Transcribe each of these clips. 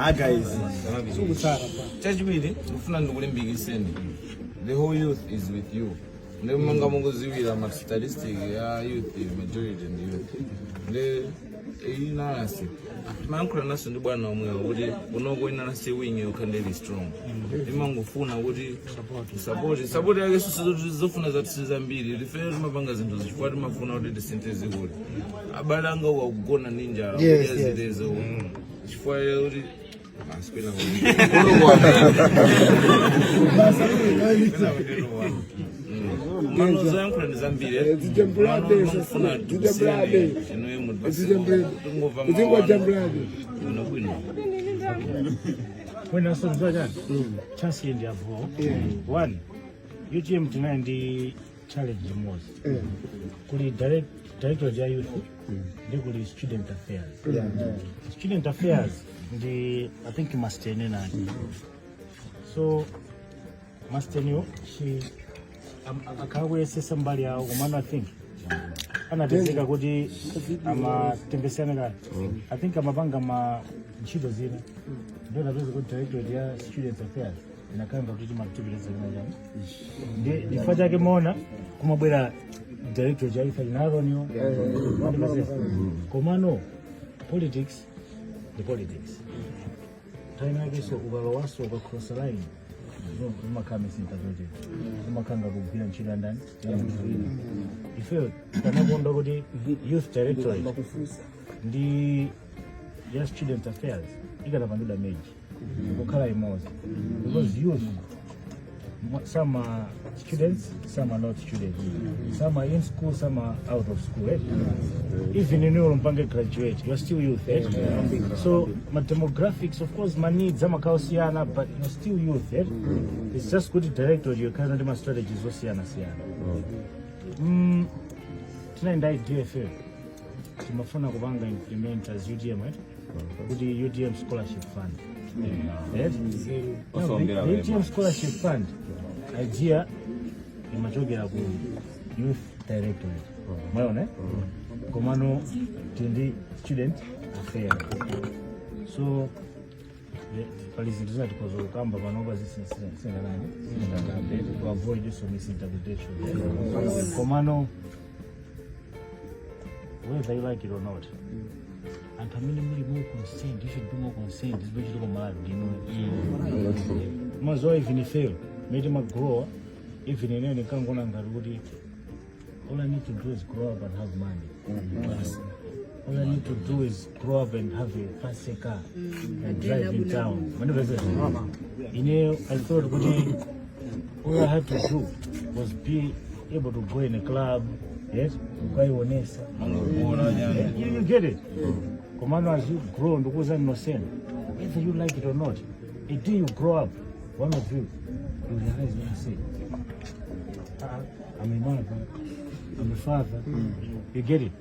Ah, guys. Chachiwiri, ndikufuna ndikulimbikiseni, the whole youth is with you. Ndi monga mukuziwira ma statistic ya youth, majority ndi youth. Ndi inalasi timayankhula naso ndi bwana omwewo kuti kunoko inalasi wing yokha ndili strong, imangofuna kuti support. Support yake zofuna zathu zambiri. Ifeyo timapanga zinthu chifukwa timafuna kuti tisinthe zikuli abale anga ukagona ndi njala, kudya zitezo chifukwa kuti basi kwena mano zoyankhula ndi zambiri. Mafuna tikusiyeni inuyo mutungomva bwino bwino. Mwina so chani chance iyi ndi abo one UTM tinali ndi challenge imodzi kuli directorate ya youth ndi kuli student affairs. Student affairs ndi, I think, Mastene nani. So Masteniyo she akhala kuyesesa mbali yawo, komano I think anatezeka kuti amatembesana kale. I think amapanga ma ntchito zina, ndio napeza kuti directorate ya students affairs inakanga kuti timatipitiriza zina chani. Ndi chifukwa chake maona kumabwera directorate ya youth chinaroniyo. Komano politics ndi politics, time yake. So ukalowaso, ukacross line, umakhala misinterpreted, umakhanga kugwira ntchito ya ndani, ya munthu wina. Ifeyo tanakonda kuti youth directorate ndi ya student affairs ikanapangidwa merge kukhala imodzi, because youth, some are students, some are not students, some are in school, some are out of school, eh? Even in your mpange graduate, you are still youth, eh? So my demographics, of course, my needs amakhaosiyana, but you're still youth, eh? It's just good directorate yokhala ndi ma strategies osiyana siyana. Tinaenda IDFA, timafuna kupanga implement as UTM, eh? Kuti UTM scholarship fund, yes? No, the UTM scholarship fund idea imachokera ku youth directorate, mwaona, eh? Komano tindi student affairs, so pali zinthu zina tikozo kukamba panopa zisinganani singakambe to avoid so misinterpretation. Komano whether you like it or not, anthu amene muli more concerned, you should be more concerned zipochita Malawi ndinu mazowa. Even ifeyo mene timagrowa, even ineyo ndinkangona ngati kuti all I need to do is grow up and have money. Basi. All I need to do is grow up and have a fancy car and drive in town. Manipesa. Ine, I thought kuti all I had to do was be able to go in a club, yes, ukaionesa. You get it? Komano as you grow, ndikuza innocent, whether you like it or not, a day you grow up, one of you, you realize what I say. "Ah, I'm a mother, I'm a father." You get it?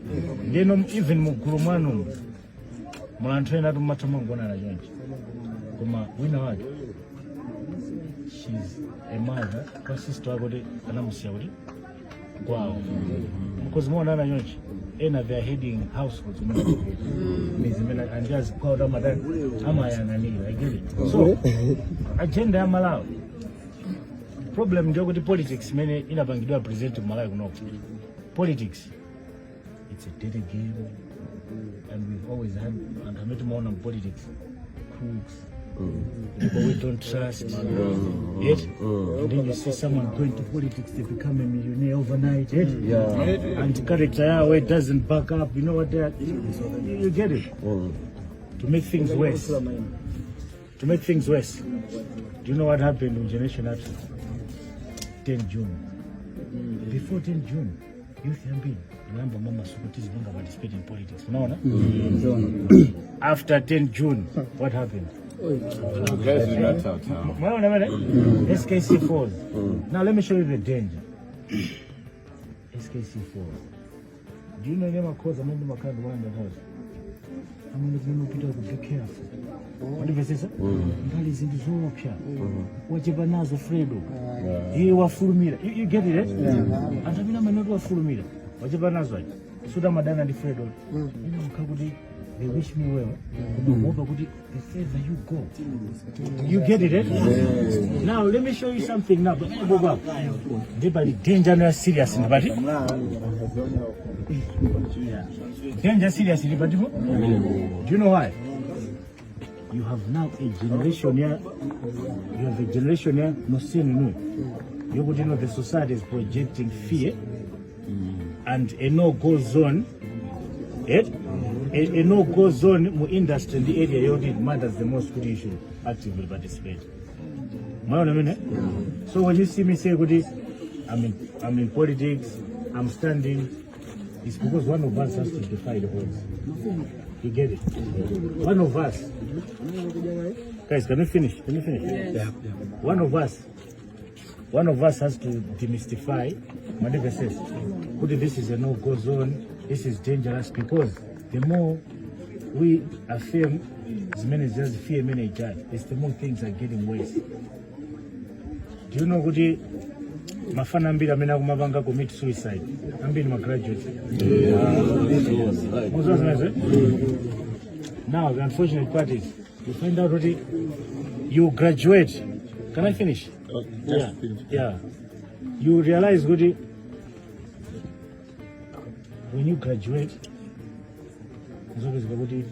Then even mugulu mwanu mula anthu ena tumathamangonana chonchi, koma wina wake, she's a mother kwa sister wake kuti anamusiya kuti kwawo, because muonana chonchi ena, they are heading households mizi imene andiazi kwawo tamatani amayang'anira. I get it? So agenda ya Malawi, problem ndiyo kuti politics imene inapangidwa present ku Malawi kunoko, politics, it's a dirty game, and we've always had anthu amene timaona mu politics, crooks, people we don't trust yet. And then you see someone going to politics, they become a millionaire overnight yet, and character yawo, it doesn't back up, you know what they are, you get it? To make things worse, do you know what happened in generation after 10 June? Before 10 June, youth yambiri inayamba mama suku tizipanga participate in politics, unaona? After 10 June, what happened? Mwaona mene SKC falls. Now let me show you the danger. SKC falls. Do you know ine makhoza amene ndimakhala ndikuwanda nthawi amene kumene upita ku, be careful. Wandimvetsetsa? Mbali zinthu zoopsa wachepa nazo Fredo, iye wafulumira. You get it, eh? Anthu amene amanoti wafulumira, wachepa nazo aja, suti amadana ndi Fredo. Ine makhala kuti They wish me well. Kumaopa kuti the further you go. You get it, eh? Now let me show you something now. Baba, ndipali danger no serious ndipati? Danger serious ndipati? Do you know why? You have now a generation here. You have a generation here. No sin no. You could know the society is projecting fear and a no-go zone. Eh? A no-go zone mu industry in the area yoti it matters the most kuti you should actively participate. Mwaona mene? So when you see me say kuti I'm in politics, I'm standing, it's because one of us has to defy the odds. You get it? One of us. Guys, can we finish? Can we finish? Yeah. One of us has to demystify Madika says, kuti this is a no-go zone, this is dangerous, because the more we affirm zimene just fear manager, it's the more things are getting worse. Do you know kuti mafana ambiri amene akumapanga commit suicide ambiri ma graduates? Muziwa zimenezo, eh? Now the unfortunate part is you find out kuti you graduate. Can I finish? Yeah. You realize kuti when you graduate, uzopezeka kuti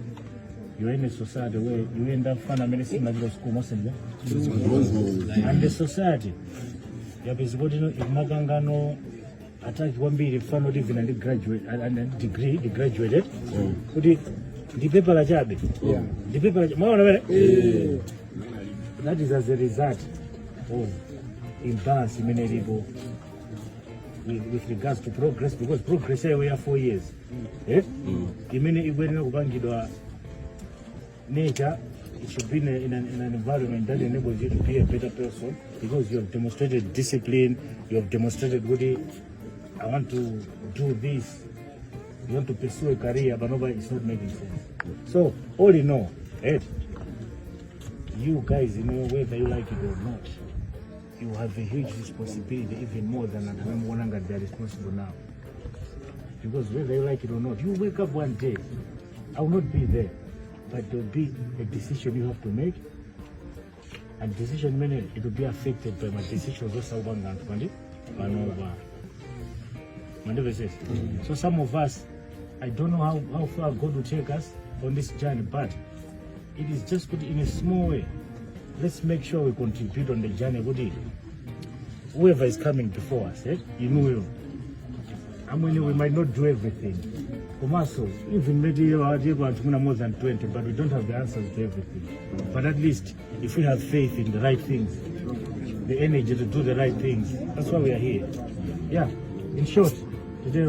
you're in a society where you end up fana amene simachita school mosenja, and the society yapezeka kuti ino ikumakangano attack kwambiri fana kuti even ndi graduate and degree ndi graduated kuti ndi paper chabe, ndi paper. Mwaona pere? That is as a result of imbalance imene ilipo with regards to progress, because progress yayo ya 4 years, eh? Imene ikuyenera kupangidwa nature, it should be in an environment that enables you to be a better person, because you have demonstrated discipline, you have demonstrated kuti I want to do this, you want to pursue a career, but nobody is not making sense. So all in all, eh, you guys, you know, whether you like it or not, you have a huge responsibility, even more than anthu amene mukuona ngati they are responsible now, because whether you like it or not, you wake up one day, I will not be there, but there will be a decision you have to make, and decision imene it will be affected by my decisions osawupanga anthu pandi panopa. Mandimvesesa? So some of us, I don't know how far God will take us on this journey, but it is just good in a small way. Let's make sure we contribute on the journey kuti whoever is coming before us, eh? Inuyo amwene, we might not do everything komanso even maybe anthu muna more than 20, but we don't have the answers to everything. But at least if we have faith in the right things, the energy to do the right things, that's why we are here. Yeah, in short, today